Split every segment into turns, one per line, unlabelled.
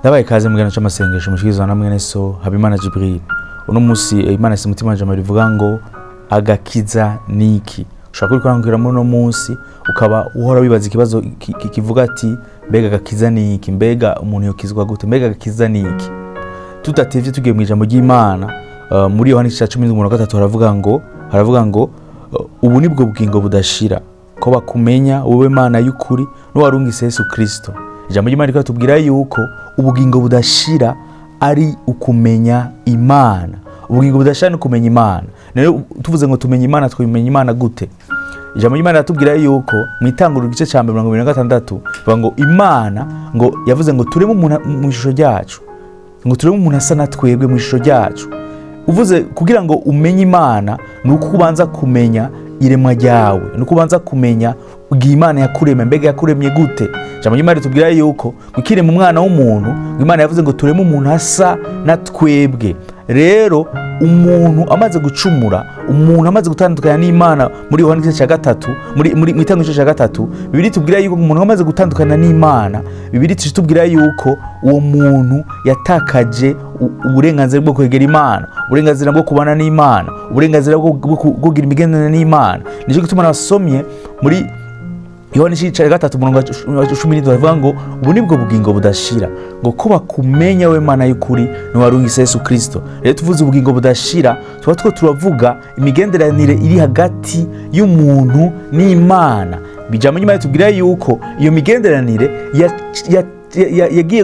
Ndabaye kaze mu kiganiro c'amasengesho mushikirizwa na mwene so Habimana Jibril. Uno musi Imana isi mutima wanje rivuga ngo agakiza niki. Ushobora kurikora muri uno munsi ukaba uhora wibaza ikibazo kivuga ati mbega agakiza niki, mbega umuntu yokizwa gute, mbega agakiza niki. Tudatevye tugiye mu ijambo ry'Imana, muri Yohana igice ca 17 haravuga ngo ubu nibwo bugingo budashira, ko bakumenya wowe Mana y'ukuri n'uwarungitse Yesu Kristo. Ijambo ry'Imana riko tubwira yuko ubugingo budashira ari ukumenya Imana. Ubugingo budashira ni ukumenya Imana. Rero tuvuze ngo tumenye Imana, twimenya Imana gute? Ijambo ry'Imana riratubwira yuko mu Itanguriro igice ca mbere 26 bivuga ngo Imana ngo yavuze ngo tureme umuntu mu ishusho ryacu, ngo tureme umuntu asa na twebwe mu ishusho ryacu. Uvuze kugira ngo umenye Imana ni uko ubanza kumenya iremwa ryawe, ni uko ubanza kumenya igihe Imana yakuremye, mbega yakuremye gute. Ijambo ry'Imana ritubwira yuko gukirema umwana w'umuntu, ngo Imana yavuze ngo tureme umuntu asa na twebwe. Rero umuntu amaze gucumura, umuntu amaze gutandukana n'Imana, muri Yohana igice cya gatatu, muri mu Itanguriro igice cya gatatu, Bibiliya itubwira yuko umuntu amaze gutandukana n'Imana, Bibiliya itubwira yuko uwo muntu yatakaje uburenganzira bwo kwegera Imana, uburenganzira bwo kubana n'Imana, uburenganzira bwo kugira imigenderanire n'Imana. Nicyo gituma nasomye muri Yohana igice cya gatatu umurongo wa 17 bavuga ngo ubu nibwo bugingo budashira, ngo ko bakumenya we Mana y'ukuri n'uwarungitse Yesu Kristo. Rero tuvuze ubugingo budashira, tuba two turavuga imigenderanire iri hagati y'umuntu n'Imana. Ijambo ry'Imana ritubwira yuko iyo migenderanire yagiye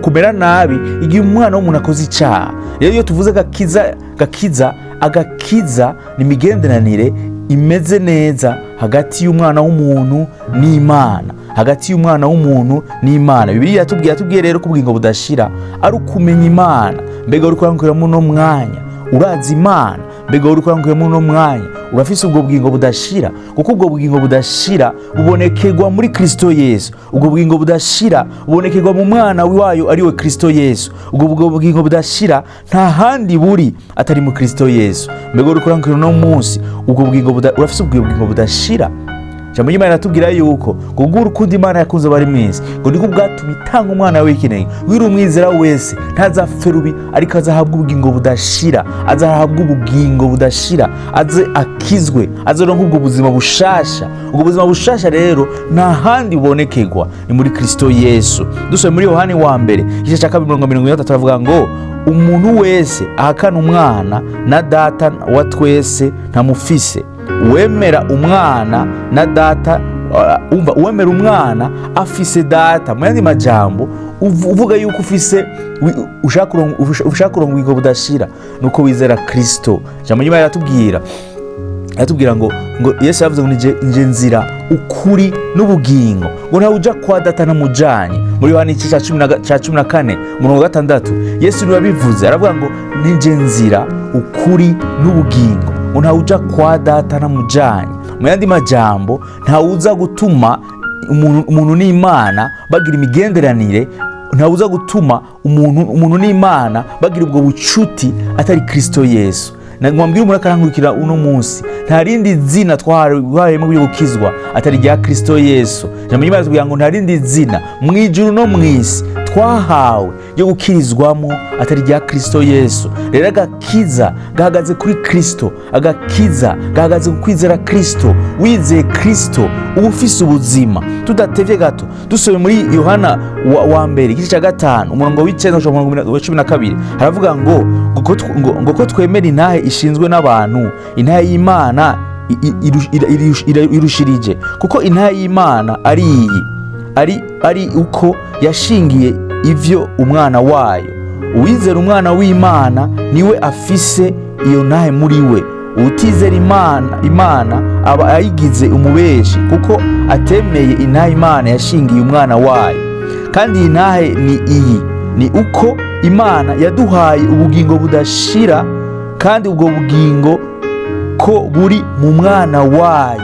kumera nabi igihe umwana w'umuntu akoze icaha. Rero iyo tuvuze agakiza, agakiza ni imigenderanire imeze neza hagati y'umwana w'umuntu n'Imana, hagati y'umwana w'umuntu n'Imana. Bibiliya yatubwiye rero ko ubugingo budashira ari ukumenya Imana. Mbega uri kurankurira muri uno mwanya urazi Imana? Mbega uri kurankurira muri uno mwanya urafise ubwo bugingo budashira? Kuko ubwo bugingo budashira bubonekerwa muri Kristo Yesu. Ubwo bugingo budashira bubonekerwa mu mwana wayo ari we Kristo Yesu. Ubwo bugingo budashira nta handi buri atari mu Kristo Yesu. Mbega uri kurankurira uno munsi ubwo bugingo urafise ubwo bugingo budashira? Ijambo ry'Imana riratubwira yuko ngo ubwo urukundo Imana yakunze abari mw'isi, ngo niko bwatumye itanga umwana w'ikinege, wiri umwizera wese ntazapfe rubi, ariko azahabwa ubugingo budashira, azahabwa ubugingo budashira, aze akizwe, azaronka ubwo buzima bushasha. Ubwo buzima bushasha rero nta handi bubonekerwa, ni muri Kristo Yesu. Dusome muri Yohani wa mbere igice cya kabiri mirongo mirongo itatu, aravuga ngo umuntu wese ahakana umwana na data wa twese ntamufise. Uwemera umwana na data, umva, uwemera umwana afise data. Mu yandi majambo uvuga yuko ufise ushaka kuronka ubugingo budashira nuko wizera Kristo. Ijambo ry'Imana riratubwira ngo Yesu yavuze ngo nije nzira, ukuri n'ubugingo, ngo ntawe uja kwa data ntamujanye. Muri Yohana igice ca 14 umurongo wa 6, Yesu niwe yabivuze, aravuga ngo nije nzira, ukuri n'ubugingo, ngo ntawe uja kwa data ntamujanye. Mu yandi majambo ntawe uza gutuma umuntu n'Imana bagira imigenderanire, ntawe uza gutuma umuntu n'Imana bagira ubwo bucuti atari Kristo Yesu. Nagwambwira umuntu akarankurikira uno munsi, nta rindi zina twahariwemo ryo gukizwa atari rya Kristo Yesu. Ijambo ry'Imana ritubwira ngo nta rindi zina mu ijuru no mu isi twahawe ryo gukirizwamo atari rya Kristo Yesu. Rero agakiza gahagaze kuri Kristo, agakiza gahagaze ku kwizera Kristo. Wizeye Kristo uba ufise ubuzima. Tudatevye gato dusome muri Yohana wa mbere igice cya 5 umurongo w'icenda gushika umurongo wa 12, haravuga ngo ko twemera intahe ishinzwe n'abantu, intahe y'Imana irushirije, kuko intahe y'Imana ari iyi, ari uko yashingiye ivyo umwana wayo. Uwizera umwana w'Imana niwe afise iyo ntahe muri we. Utizera Imana aba ayigize umubeshi, kuko atemeye intahe Imana yashingiye umwana wayo. Kandi iyi ntahe ni iyi, ni uko Imana yaduhaye ubugingo budashira, kandi ubwo bugingo ko buri mu mwana wayo.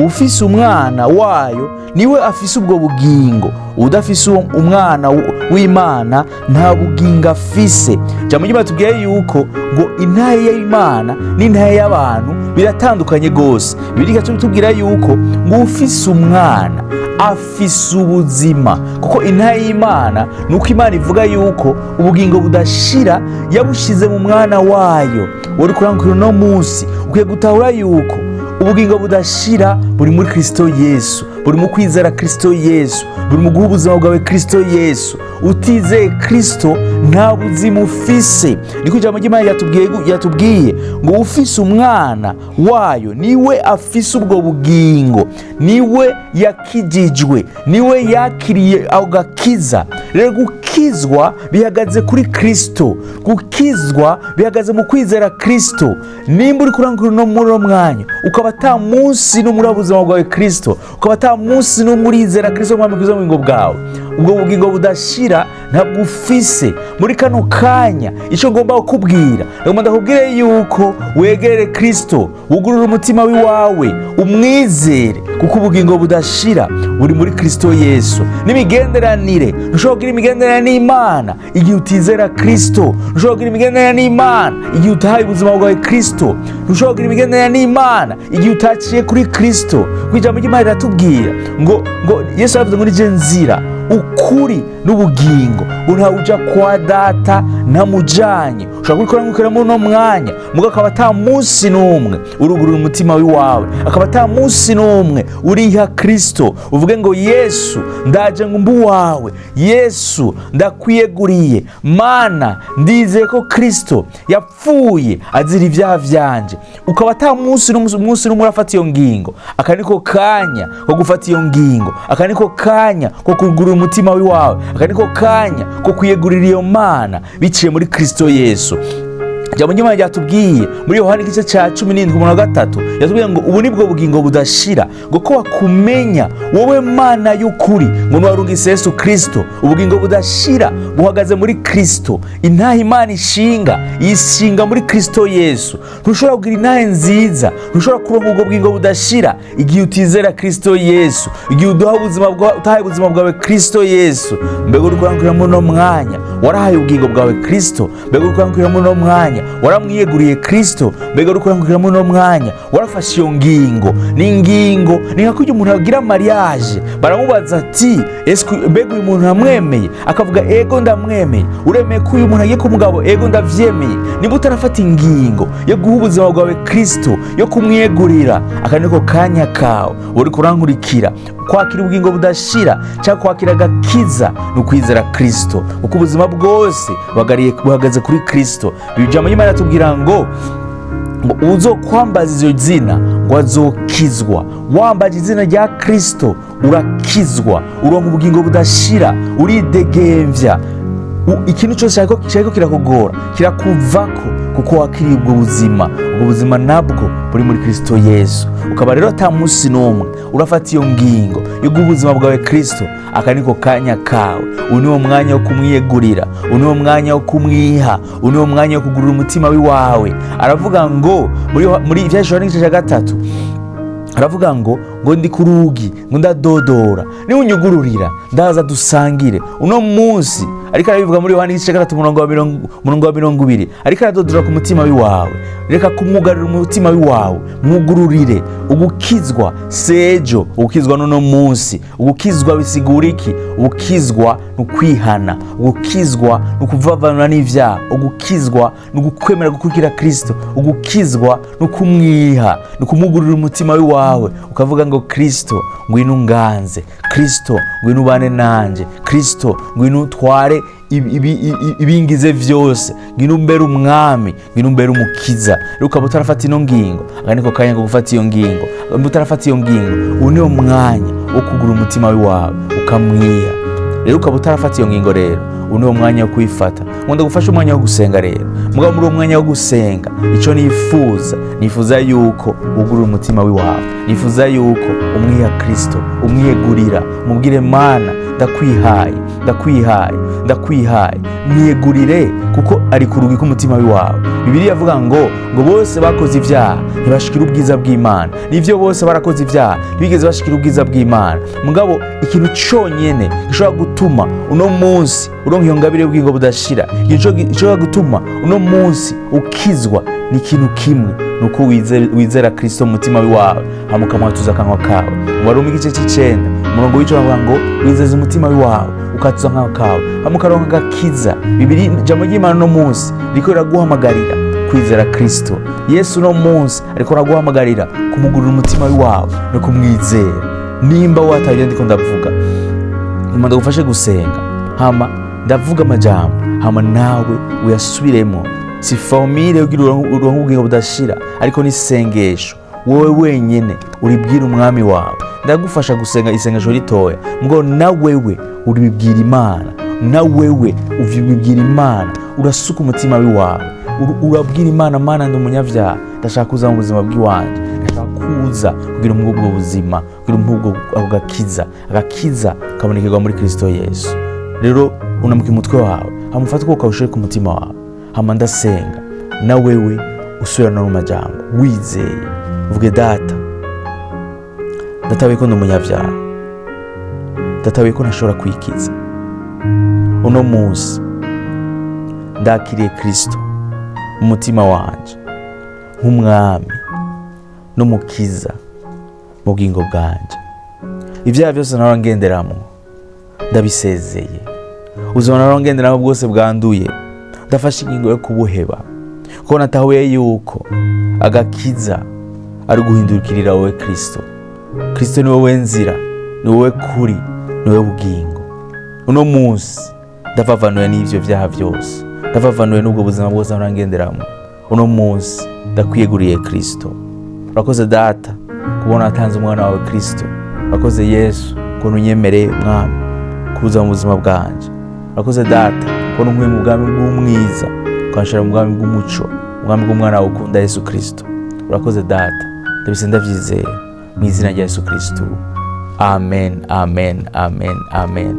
Ufise umwana wayo niwe afise ubwo bugingo. Udafise umwana w'Imana nta bugingo afise. Ijambo ry'Imana tubwiye yuko ngo intahe y'Imana n'intahe y'abantu biratandukanye gose. Bibiliya itubwira yuko ngo ufise umwana Afise ubuzima, kuko intahe y'Imana ni uko Imana ivuga yuko ubugingo budashira yabushize mu mwana wayo. Wari kurangukira uno munsi, ukwiye gutahura yuko ubugingo budashira buri muri Kristo Yesu, buri mu kwizera Kristo Yesu, buri mu guha ubuzima bwawe Kristo Yesu. Utizeye Kristo nta buzima ufise. Niko ijambo ry'Imana yatubwiye ngo ufise umwana wayo niwe afise ubwo bugingo, niwe yakijijwe, niwe yakiriye ako gakiza. Rero gukizwa bihagaze kuri Kristo, gukizwa bihagaze mu kwizera Kristo. Nimba uri kurangura uno muri uno mwanya ukaba ata munsi n'umwe uri ubuzima bwawe Kristo, ukaba ata munsi n'umwe urizera Kristo mwami kwiza mu bugingo bwawe, ubwo bugingo budashira ntabwo ufise. Muri kano kanya icyo ngomba kukubwira, ngomba ndakubwire yuko wegere Kristo, wugurure umutima w'iwawe, umwizere, kuko ubugingo budashira buri muri Kristo Yesu. N'imigenderanire, ntushobora kugira imigenderanire n'Imana igihe utizera Kristo. Ntushobora kugira imigenderanire n'Imana igihe utahaye ubuzima bwawe Kristo. Ntushobora kugira imigenderanire n'Imana igihe utaciye kuri Kristo. Kuko ijambo ry'Imana riratubwira ngo Yesu aravuze ngo nije nzira, ukuri n'ubugingo, ngo ntawe uja kwa Data ntamujanye. Ushobora kubikora nk'ukora muri uno mwanya, muga akaba ata munsi n'umwe urugurura umutima w'iwawe, akaba ata munsi n'umwe uriha Kristo, uvuge ngo Yesu ndaje ngo mbe uwawe, Yesu ndakwiyeguriye, Mana ndizeye ko Kristo yapfuye azira ibyaha vyanje. Ukaba ata munsi n'umwe urafata iyo ngingo. Aka niko kanya ko gufata iyo ngingo, aka niko kanya ko kugurura umutima w'iwawe, aka niko kanya ko kwiyegurira iyo Mana biciye muri Kristo Yesu. Ijambo ry'Imana ryatubwiye muri Yohana igice cya 17:3, yatubwiye ngo ubu nibwo bugingo budashira, ngo ko wakumenya wowe Mana y'ukuri, ngo ntiwarungise Yesu Kristo. Ubugingo budashira buhagaze muri Kristo. Intahe Imana ishinga, yishinga muri Kristo Yesu. Ntushobora kugira intahe nziza, ntushobora kuronka ubwo bugingo budashira igihe utizera Kristo Yesu, igihe uduha ubuzima bwawe, utahaye ubuzima bwawe Kristo Yesu. Mbega uri kurangurira muri uno mwanya, warahaye ubugingo bwawe Kristo? Mbega uri kurangurira muri uno mwanya, waramwiyeguriye Kristo? Mbega uri kurangurira muri uno mwanya, warafashe iyo ngingo? Ni ingingo, ni nka kurya umuntu agira mariage, baramubaza ati ese mbega uyu muntu uramwemeye? Akavuga ego ndamwemeye. Uremeye ko uyu muntu agiye ku mugabo? Ego ndavyemeye. Niba utarafata ingingo yo guha ubuzima bwawe Kristo, yo kumwiyegurira, aka niko kanya kawe uri kurankurikira. Kwakira ubugingo budashira cyangwa kwakira agakiza ni ukwizera Kristo, kuko ubuzima bwose buhagaze kuri Kristo. Ijambo ry'Imana riratubwira ngo uzokwambaza iryo zina ngo azokizwa. Wambaje izina rya Kristo urakizwa, uronka ubugingo budashira, uridegemvya. Ikintu cyose cyariko kirakugora kirakuvako, kuko wakiriye ubwo buzima. Ubwo buzima nabwo buri muri Kristo Yesu. Ukaba rero ata munsi n'umwe urafata iyo ngingo yo guha ubuzima bwawe Kristo, aka niko kanya kawe. Uyu niwo mwanya wo kumwiyegurira, uyu niwo mwanya wo kumwiha, uyu niwo mwanya wo kugurura umutima w'iwawe. Aravuga ngo muri Ivyahishuriwe n'igice cya 3, aravuga ngo ndi ku rugi, ngo ndadodora, niba unyugururira ndaza dusangire. Uno munsi ariko arabivuga muri Yohana igice cya 3 umurongo wa 20, ariko aradodora ku mutima w'iwawe. Reka kumwugarira umutima w'iwawe, mwugururire. Ugukizwa sejo, ugukizwa n'uno munsi. Ugukizwa bisigura iki? Ugukizwa ni ukwihana, ugukizwa ni ukuvavanura n'ivyaha, ugukizwa ni ukwemera gukurikira Kristo, ugukizwa ni ukumwiha, ni ukumugurira umutima w'iwawe, ukavuga ngo Kristo ngwino unganze, Kristo ngwino ubane nanje, Kristo ngwino utware ibingize vyose, ngwino umbere umwami, ngwino umbere umukiza. Rero ukaba utarafata ino ngingo, aka niko kanya ko gufata iyo ngingo. Ukaba utarafata iyo ngingo, uyu niwo mwanya wo kugura umutima wawe ukamwiha. Rero ukaba utarafata iyo ngingo, rero uyu niwo mwanya wo kuyifata. Nkunda gufasha umwanya wo gusenga. Rero mugabo muri uwo mwanya wo gusenga, ico nifuza yuko ugurura umutima wawe, nifuza yuko umwiha Kristo, umwiyegurira, umubwire Mana ndakwihaye, Ndakwihaye, ndakwihaye. Mwiyegurire, kuko ari ku rugi k'umutima wawe. Bibiliya ivuga ngo bose bakoze ibyaha ntibashikira ubwiza bw'Imana. Nivyo, bose barakoze ibyaha, ntibigeze bashikira ubwiza bw'Imana. Mugabo ikintu conyene gishobora gutuma uno munsi uronka iyo ngabire y'ubugingo budashira, ikintu gishobora gutuma uno munsi ukizwa, ni ikintu kimwe: ni uko wizera Kristo mu mutima wawe, hama ukamwatuza akanwa kawe. Mu Baroma igice c'icenda, umurongo w'ico, bavuga ngo wizeza umutima wawe, ukatuza akanwa kawe, hama ukaronka agakiza. Bibiri, ijambo ry'Imana uno munsi riko riraguhamagarira kwizera Kristo Yesu. Uno munsi ariko araguhamagarira kumugurira umutima wawe no kumwizera. Nimba wataye ibyo ndiko ndavuga, nyuma ndagufashe gusenga, hama ndavuga amajambo, hama nawe uyasubiremo. Si formule kugira uronke ubugingo budashira, ariko ni isengesho wowe wenyene uribwira Umwami wawe. Ndagufasha gusenga isengesho ritoya, ngo na wewe uribwira Imana, na wewe ubibwira Imana. Urasuka umutima wawe, urabwira Imana: "Mana, ndi umunyabyaha, ndashaka kuza mu buzima bw'iwanje, ndashaka kuza kugira umpe ubwo buzima, kugira umpe ubwo ako gakiza." Agakiza kabonekerwa muri Kristo Yesu. Rero unamuka umutwe wawe, hama ufate ukuboko kawushire ku mutima wawe, hama ndasenga, na wewe usubira no mu majambo wizeye, uvuge: "Data, ndatahuye ko ndi umunyabyaha, ndatahuye ko ntashobora kwikiza. Uno munsi ndakiriye Kristo mu mutima wanje nk'Umwami n'Umukiza mu bugingo bwanje. Ibyaha byose nahora ngenderamo ndabisezeye. Ubuzima nahora ngenderamo bwose bwanduye, ndafashe ingingo yo kubuheba, kuko natahuye yuko agakiza ari guhindukirira wowe Kristo. Kristo ni wowe nzira, ni wowe kuri, ni wowe bugingo. Uno munsi ndavavanuye n'ivyo vyaha byose, ndavavanuye n'ubwo buzima bwose nahora ngenderamo. Uno munsi ndakwiyeguriye Kristo. Urakoze Data kubona watanze umwana wawe Kristo. Urakoze Yesu kubona unyemereye, Mwami, kuza mu buzima bwanje. Urakoze Data kubona unkuye mu bwami bw'umwiza, ukanshira mu bwami bw'umuco, mu bwami bw'umwana wawe ukunda Yesu Kristo. Urakoze Data, ndabise ndavyizeye mu izina rya Yesu Kristo. Amen, amen, amen, amen."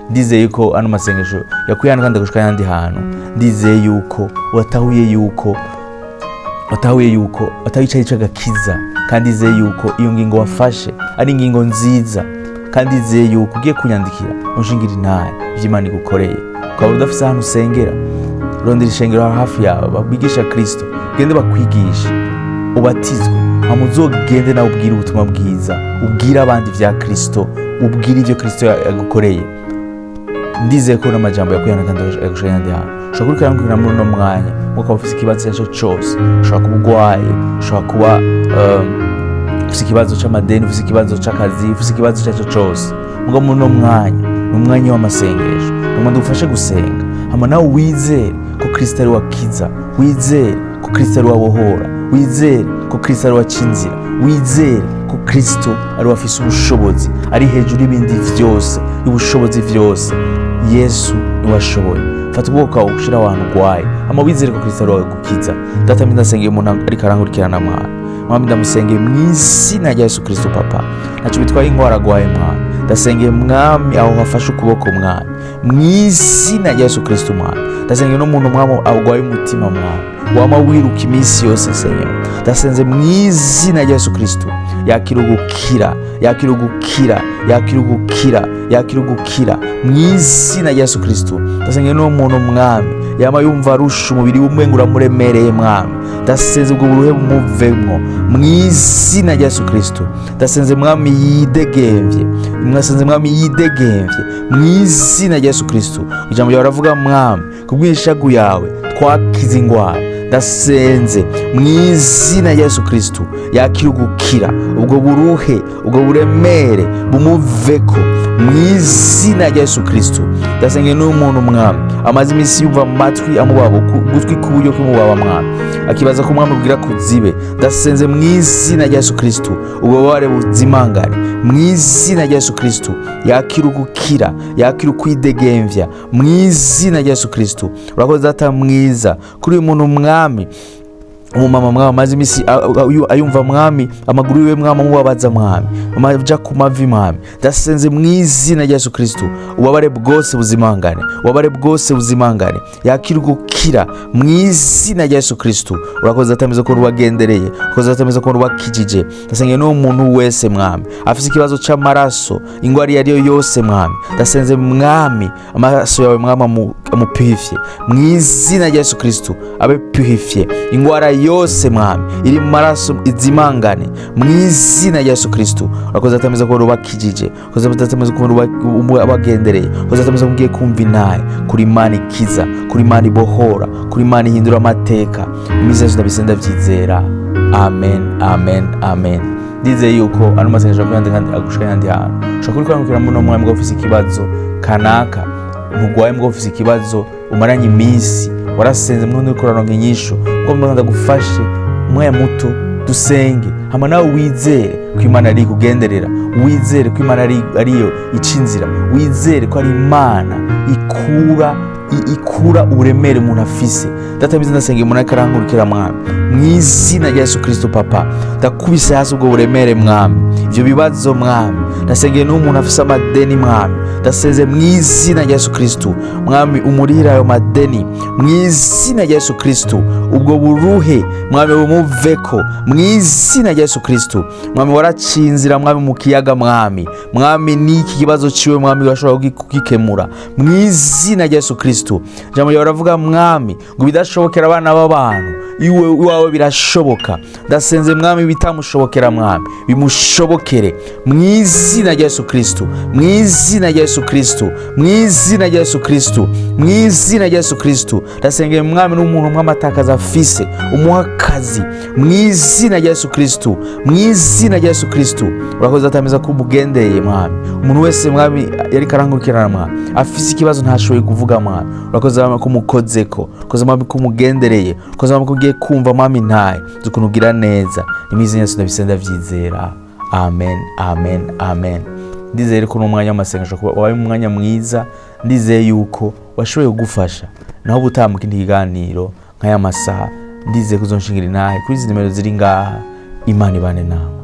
Ndizeye yuko ano masengesho yakuye hano kandi agushika ayandi hantu. Ndizeye yuko watahuye yuko watahuye icari c'agakiza, kandi ndizeye yuko iyo ngingo wafashe ari ingingo nziza, kandi ndizeye yuko ugiye kunyandikira unshingira intahe ivyo Imana igukoreye. Ukaba udafise ahantu usengera, rondera ishengero hafi yawe bigisha Kristo, ugende bakwigishe, ubatizwe, hama uzogende nawe ubwire ubutumwa bwiza, ubwire abandi vya Kristo, ubwire ivyo Kristo yagukoreye. Ndizeye ko n'amajambo yakuyana kandi yagushika ayandi hantu. Ushobora kurikira muri uno mwanya, ukaba ufise ikibazo icyo aricyo cyose. Ushobora kuba urwaye, ushobora kuba ufise ikibazo c'amadeni, ufise ikibazo c'akazi, ufise ikibazo icyo aricyo cyose. Mugo muri uno mwanya ni umwanya w'amasengesho, ni umwanya ugufashe gusenga, hama nawe wizere ko Kristo ari wakiza, wizere ko Kristo ari wabohora, wizere ko Kristo ari waca inzira, wizere ko Kristo ari wafise ubushobozi, ari hejuru y'ibindi vyose, y'ubushobozi vyose. Yesu niwe ashoboye. Fata ukuboko kwawe ushira ahantu urwaye, hama wizere ko Kristo ari wagukiza. Data, ndasengeye umuntu ariko arankurikirana. Mwana, Mwami, ndamusengeye mu izina rya Yesu Kristo. Papa, ntacyo bitwaye ingwara agwaye. Mwana, ndasengeye, Mwami, aho hafashe ukuboko, Mwami, mu izina rya Yesu Kristo. Mwami, ndasengeye n'umuntu, Mwami, agwaye umutima, Mwami, wama wiruka iminsi yose. Senyera, ndasenze mu izina rya Yesu Kristo, yakira ugukira, yakira ugukira, yakira ugukira, yakira ugukira mu izina rya Yesu Kristo. Ndasengeye n'uwo muntu, Mwami, yama yumva arusha umubiri w'umwenga uramuremereye. Mwami, ndasenze ubwo buruhe bumuvemwo mu izina rya Yesu Kristo. Ndasenze, Mwami, yidegemvye. Mwasenze, Mwami, yidegemvye mu izina rya Yesu Kristo. Ijambo ryawe ravuga, Mwami, kubw'ishagu yawe twakize ingwara. Ndasenze mu izina rya Yesu Kristo, yakira ugukira, ubwo buruhe, ubwo buremere bumuveko mu izina rya Yesu Kristo. Ndasengeye n'umuntu, Mwami, amaze iminsi yumva amatwi amubaba, ugutwi k'uburyo kumubaba, Mwami, akibaza ko Umwami ubwira kuzibe. Ndasenze mu izina rya Yesu Kristo, ubwo bubabare buzimangane mu izina rya Yesu Kristo. Yakira ugukira, yakira ukwidegemvya mu izina rya Yesu Kristo. Urakoze Data mwiza kuri uyu muntu, Mwami. Umumama, Mwami, amaze iminsi ayumva, Mwami, amaguru yiwe, Mwami, amubabaza, Mwami, amaja ku mavi. Mwami, ndasenze mu izina rya Yesu Kristo, ububabare bwose buzimangane, ububabare bwose buzimangane, yakira gukira mu izina rya Yesu Kristo. Urakoze, atameze ko ubagendereye, urakoze, atameze ko ubakijije. Ndasengeye n'uwo muntu wese, Mwami, afise ikibazo c'amaraso, ingwara iyo ariyo yose. Mwami, ndasenze, Mwami, amaraso yawe, Mwami, amupurifie mu izina rya Yesu Kristo, abe purifié. Ingwara yose, Mwami, iri mu maraso izimangane mu izina rya Yesu Kristo. Urakoze, atameze ko ubakijije, urakoze, atameze ko ubagendereye, urakoze, atameze ko ugiye kumva intahe kuri Imana ikiza, kuri Imana ibohora, kuri Imana ihindura amateka. Mu izina rya Yesu ndabisenga, ndabyizera. Amen, amen, amen. Ndizeye yuko ano masengesho ashobora kandi agushika ahandi hantu. Ushobora kurikurikira muri uno mwanya mbwa ufise ikibazo kanaka, ntugwaye mbwa ufise ikibazo umaranye iminsi, warasenze mwe uriko uraronka inyishu, ngo mbona ndagufashe umwanya muto dusenge, hama nawe wizere ko Imana ari kugenderera, wizere ko Imana ariyo ica inzira, wizere ko ari Imana ikura uburemere umuntu afise. Data, bize ndasengera umuntu ariko arankurikira. Mwami, mu izina rya Yesu Kristo, Papa, ndakubise hasi ubwo buremere, Mwami, ivyo bibazo. Mwami, ndasengeye n'umuntu afise amadeni. Mwami, ndasenze mu izina rya Yesu Kristo, Mwami, umurihire ayo madeni mu izina rya Yesu Kristo. Ubwo buruhe, Mwami, bumuveko mu izina rya Yesu Kristo. Mwami, waraciye inzira, Mwami, mu kiyaga. Mwami, Mwami, n'iki kibazo ciwe, Mwami, washobora kugikemura mu izina rya Yesu Kristo. Ijambo ryawe ravuga, Mwami, ngo bidashobokera abana b'abantu, iwe iwawe birashoboka. Ndasenze, Mwami, bitamushobokera, Mwami, bimushobokere mu izina rya Yesu Kristo, mu izina rya Yesu Kristo, mu izina rya Yesu Kristo, mu izina rya Yesu Kristo. Ndasengeye, Mwami, n'umuntu umwe amatakaza afise, umuha akazi mu izina rya Yesu Kristo, mu izina rya Yesu Kristo. Urakoze, atameza ko umugendeye. Mwami, umuntu wese, Mwami, yari karankurikirana, Mwami, afise ikibazo ntashoboye kuvuga, Mwami, urakoze, Mwami, ko umukozeko, urakoze, Mwami, ko umugendereye, urakoze, Mwami, ko ugiye kumva, Mwami, ntaye uzi ukuntu ugira neza. Ni mu izina rya Yesu ndabisenga, ndavyizera. Amen, amen, amen. Ndizeye ko n'umwanya w'amasengesho kuba wabaye umwanya mwiza. Ndizeye yuko washoboye kugufasha. Naho ubutaha mu kindi kiganiro nk'aya masaha, ndizeye ko uzonshingira intahe kuri izi nimero ziri ngaha. Imana ibane nawe.